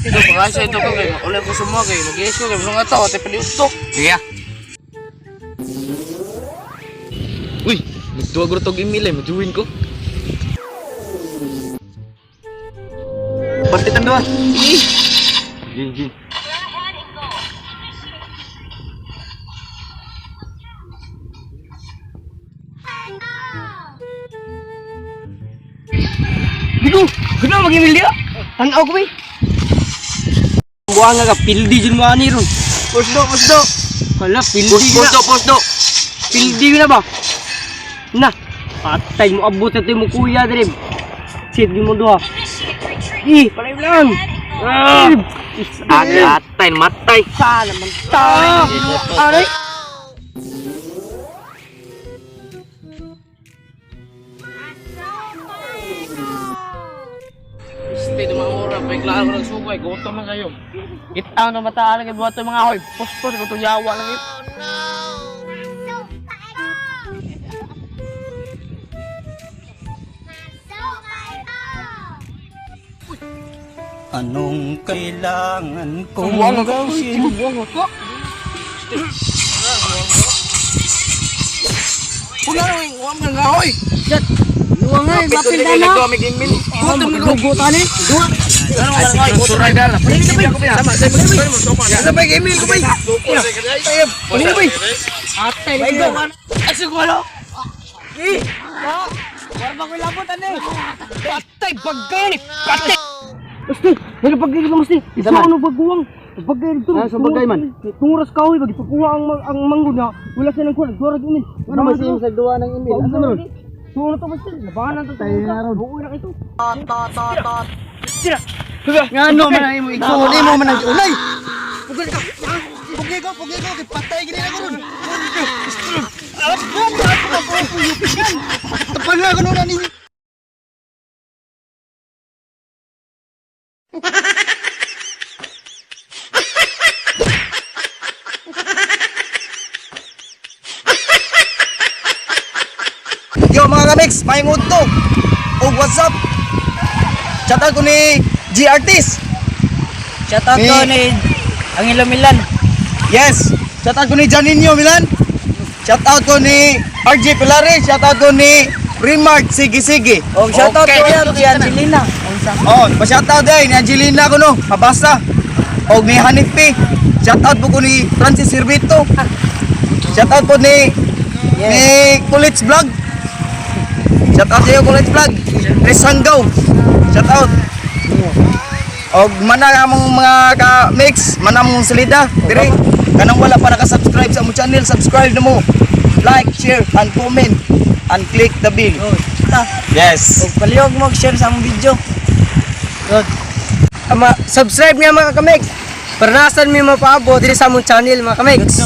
Ito, pag-asa ito ko kayo. Ulit ko sumuha kayo. Mag-iis ko kayo. Mga tao, tayo paliuto. Sige. Uy, nagtuwag ro tog email eh, majuin ko. Parte tan doa. Ih. Jin jin. Bigo, guna mag-email dia. Tanaw ko, bay. Buang nga ka, pildi dyan mo ani ron. Posto, posto. Hala, pildi Post, na. posto, posto. Pildi na ba? Na, patay mo abot sa mo kuya dire. Sit di mo duha. Ih, palay lang. Ah, Ate, atay, matay. sana man ta. Aray. Este, mga oras. May klaro ng sugay. Gutom na kayo. Itaw na mataan kay buhat mga hoy. Pospos ko itong yawa lang ito. Anong kailangan kong Buwang ako. gawin? Buwang ako. Wala na, wala na nga, hoy. Luwa nga, Pito mapil ni na na. nagtuwa mig email. Ah, magdugo tani. Duha. Sa bay email ko bay. Palay bay. Atay ni ko. Ay, siguro. Patay bagay ni. Patay. Basti, may bagay ka basti. Isa ano baguang. Bagay dito. Ah, sa bagay man? Tunguras kahoy bagi pakuha ang manggo na wala siya ng kuwan. Duha ra email. Ano ba siya sa duwa ng email? Asa man ron? Suno to basti. Labanan to. Tayo na ron. Buo na kito. Ngano man ay mo igsuon imo man ang ulay. Pugi ko, pugi ko, kay patay gini na ko ron. Tapal na ko na ninyo. Yo mga kamix, may udto. Og what's up? Shoutout ko ni G Artist. Shoutout ko ni Angelo Milan. Yes. Shoutout ko ni Janinho Milan. Shoutout ko ni RJ Pilares. Shoutout ko ni Remark Sige Sige. Og shoutout ko yan kay Angelina. Oh, pa-shoutout din ni Angelina ko no, Habasa. Og ni Hanif P. Shoutout po ko ni Francis Servito. Shoutout po ni Kulits Vlog. Shoutout sa iyo Kulits Vlog. Chris Sangaw. Shoutout. Og mana among mga ka-mix, mana among salida dire. Kanang wala pa naka-subscribe sa among channel, subscribe na mo. Like, share, and comment and click the bell. Yes. Og palihog mo share sa among video. Good. Ama, subscribe nga mga kamix. Para nasan mi mapaabot diri sa among channel mga kamix.